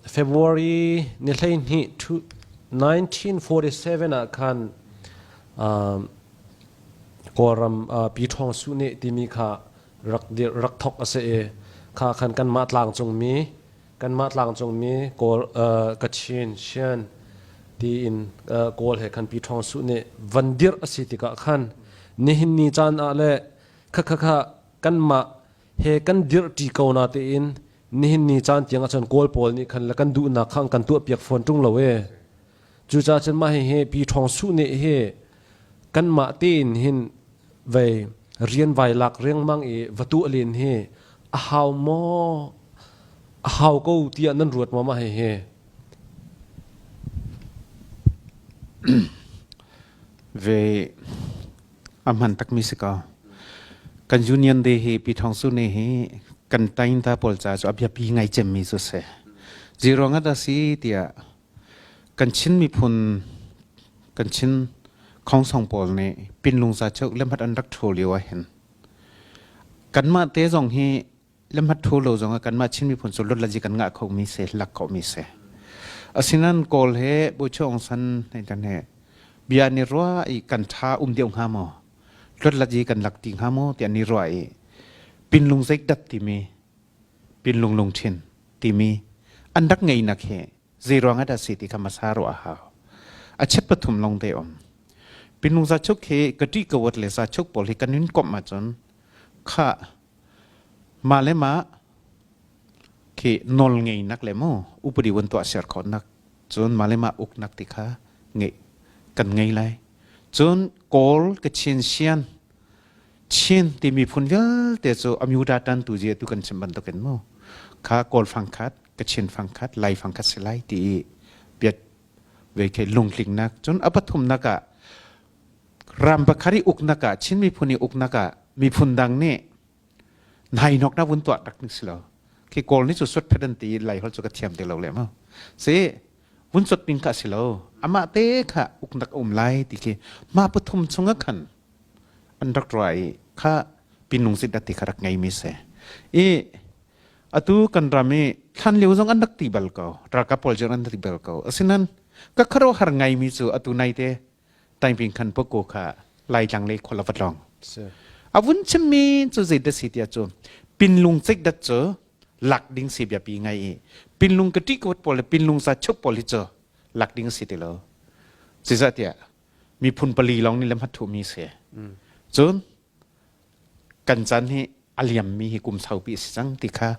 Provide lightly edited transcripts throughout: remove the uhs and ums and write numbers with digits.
February ni 12 1947 ah khan Kawlram Pi Ṭhawng Su nih timi kha rak rak thok a si i kha khan kanmah tlangcungmi kanmah tlangcungmi Kawl Kachin Shan tiin Kawl he khan Pi Ṭhawng Su nih van dirh a si tikah khan nihin ni caan ah le kha kha kha kanmah he kan dirhṭi ko na tiin nihin ni caan tiang ahcun Kawl pawl nih khan le kan duhnak kha an kan tuahpiak fawn ṭung lo e. Cucaah cun mah hihi Pi Ṭhawng Suh nih hi kanmah tein hin vei rian vai lak riangmang i va tuah len hi a hau maw a hau ko tiah nan ruat maw mah hihi? Ve A hman takmi si ko. Kan Union Day hi Pi Thawng Su nih hi kan tainta pawl ca cu a biapi ngai cemmi cu si. Zei ruang ah dah si tiah kan Chin miphun kan Chin khongsong pawl nih Pinlung za cheu lemhat an rak ṭho lio ah hin kanmah te zong hi lemhat ṭho lo zong ah kanmah Chin miphun cu lotlazi kan ngah khomi si lak khomi si. Asinan Kawl he Bocho Aung San hei tan he bia ni rua i kan ṭha um deuh hnga maw tlotlat i kan lak ti hnga maw tiah ni rua i pinlung zeikdat timi pinlung lungthin timi an rak ngeinak hi zei ruang ah dah si ti kha hmasa ruah a hau a chet pathum long te um pinlung za chuk hi ka ṭi ka wat le za chuk pawl hi kan in komh ahcun kha mah le mah khi nawl ngeinak le mu upadi wan tuah ser khawhnak cun mah le mah uknak ti kha ngeih kan ngei lai cun Kawl Kachin Sian Chin ti miphun vialte cu amyuda tan tu je tu kan chim bantukin mu kha Kawl fangkhat Kachin fangkhat Lai fangkhat si lai ti i biat ve khi lungtlingnak cun a pathumnak ah ram pakhat i uknak ah Chin miphun i uknak ah miphun dang nih Nai nok na vun tuah tak ning si lo. Khi Kawl nih cu suat phet an ti lai hol cu ka thiam te lo le mu. Si vun suat ning kha si lo. Amah te kha uknak a um lai ti khi ma pathum chungah khan an rak rua i kha pinung sit dat ti kha rak ngei mi si. I atu kan ram i thlan lio zong an rak ti bal ko. Ralkap pawl zong an rak ti bal ko. Asinan ka kharo har ngai mi cu atu nai te taingping khan poko kha laitlang le khola vat long a vun chimmi cu zei da si tiah cu pinlung cek dat cu lak ding si biapi ngai i pinlung ka ṭi ko pawl le pinlung sa chup pawl hi cu lak ding si ti lo zeicah tiah miphun pali lawng nih lam hat thu mi si cun kan chan hi a liam mi hi kum saupi si cang ti kha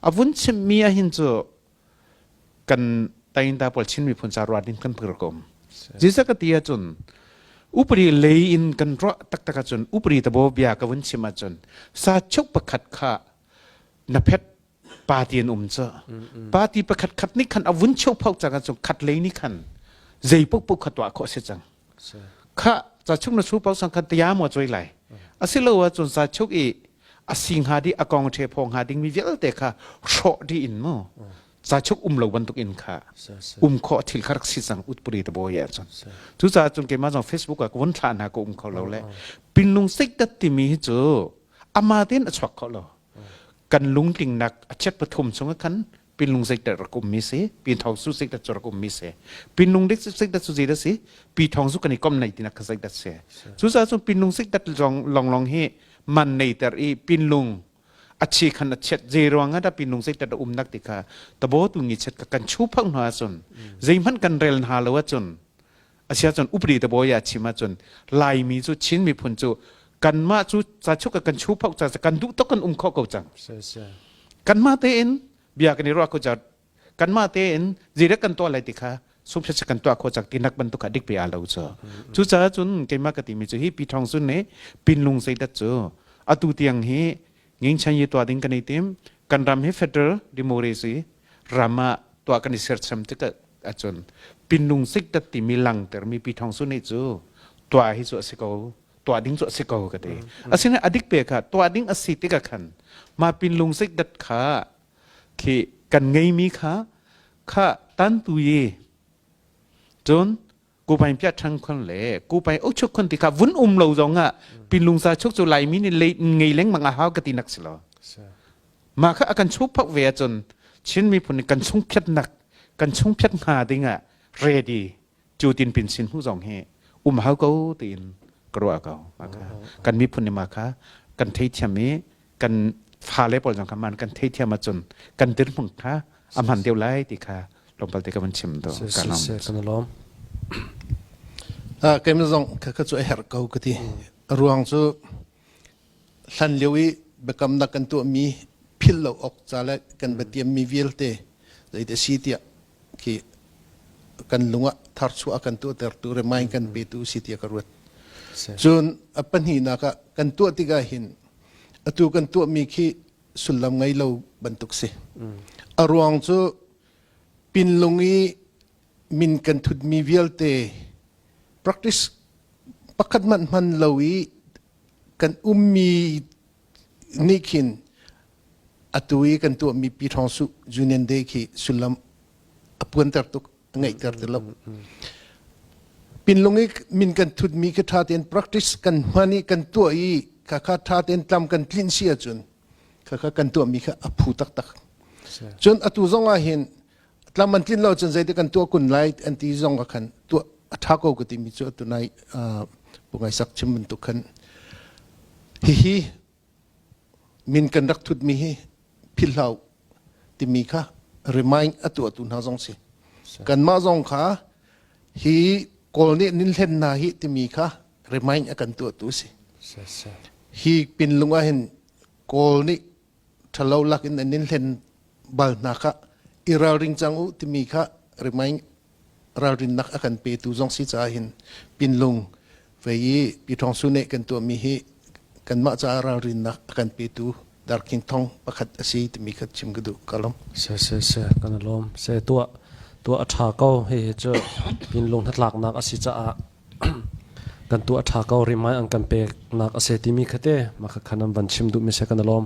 a vun chimmi ahhin cu kan tainta pawl Chin miphun ca ruat in kan pir ko. Zisa ka ti ahcun upri lei in kan ruah taktak ahcun upri tabo bia ka vun chim ahcun sa chuk pakhat kha na phet party an um cu party pakhat khat nih khan a vun cheu phau cang ahcun khat lei nih khan zei paohpaoh kha tuah khawh si cang kha ca chung na su pau sang khan tia maw choi lai asilo ahcun sa chuk i a si hnga di a kong ṭhe phaw hnga dingmi vialte kha hrawh dih in mu ca chuk um lo bantuk in kha um khawh thil kha rak si cang utpuri te bawi ah cun cucaah cun keimah zong Facebook ah ka vun thlah hna ka um kho lo le pinlung seikdat timi hi cu ama tein a chuak kho lo kan lungtlingnak a chiat pathum chung ah khan pinlung zeiter rak ummi si pinthong su zeiter cu rak ummi si pinlung dik zeiter cu zei si pithong su kan i kom nei tinak kha zeiter si cucaah cun pinlung zeiter long long long hi man neiter i pinlung a chi khan a chet zei ruang ah dah pinlung zeiter da umnak ti kha tabo tu ngi chet ka kan chu phang hna cun zeihmanh kan rel hna lo ahcun asia cun upri te boya chim ahcun laimi cu Chin miphun cu kanmah cu ca chu kan chu phok ca kan duh tok kan um kho ko cang kanmah tein bia kan i ruah ko ca kanmah tein zeidah kan tuah lai ti kha sumsha kan tuah kho cang tinak bantuk kha dik pe a lo cu cucaah cun keimah ka timi cu hi pi thong sun nih pinlung zeidat cu atu tiang hi ngingchan yi tuah ding kan i tim kan ram hi federal democracy ram ah tuah kan i sercham tikah ahcun pinlung siktat timi langtermi pi thong sun nih cu tuah hi cu a si ko tuah ding cu a si ko ka ti asinain adik pe kha tuah ding a si tikah khan mah pinlung sikdat kha khi kan ngeimi kha kha tan tu yi cun kupai pia thang khon le kupai ochuk khon ti kha vun um lo zong ah pinlung sa chuk cu laimi nih le ngei lengmang a hau ka ti nak si lo mah kha a kan chup phak ve ahcun. Chin miphun nih kan chungphiatnak kan chungphiat hnga ding ah ready cu tin pin sin hu zong hi um hau ko tiin ka ruah ko. Kan miphun nih ma kha kan theithiam i kan fale pawl zong kha man kan theithiam ahcun kan dirhmun kha a hman deuh lai ti kha tlawmpal te ka van chim do ka lawm. Kan lawm. Keimah zong kha cu a herh ko ka ti. A ruang cu hlan lio i biakamnak kan tuahmi philh lo awk ca le kan biatiammi vialte zeiti a si tiah khi kan lung ah tharchuah a kan tuahtertu remind kan petu si tiah ka ruat. Cun a pahnihnak ah kan tuah tikah hin atu kan tuahmi khi sullam ngei lo bantuk si. A ruang cu pinlung i min kan thutmi vialte practice pakhat hmanh hman lo i kan ummi nih khin atu i kan tuahmi Pi Thawng Su Union Day khi sullam a puanter tuk a ngeihter ti lo. Pinlung i min kan thutmi khi ṭha tein practice kan hman i kan tuah i khakha ṭha tein tlam kan tlinh si ahcun khakha kan tuahmi kha a phu taktak. Cun atu zong ah hin tlam an tlin lo cun zeiti kan tuah kun lai an ti zong ah khan tuah a ṭha ko ka timi cu atu nai pungai sak chim bantuk khan hihi min kan rak thutmi hi philhlo timi kha remind a tuahtu hna zong si kanmah zong kha hi kawl nih nin hlen hna hi timi kha remind a kan tuahtu si hi pinlung ah hin kawl nih ṭhalo lak in an in hlen bal hna kha i ralring cang u timi kha remind ralrinnak a kan petu zong si caah hin pinlung vei i Pi Thawng Su nih kan tuahmi hi kanmah caah ralrinnak a kan petu darking thong pakhat a si timi kha chim ka duh ka lawm. Se se se kan lawm se tuah tuah a ṭha ko hi cu pinlung hnatlaknak a si caah kan tuah a ṭha ko rimai an kan peknak a si timi kha te mah kha khan an van chim duhmi se kan lawm.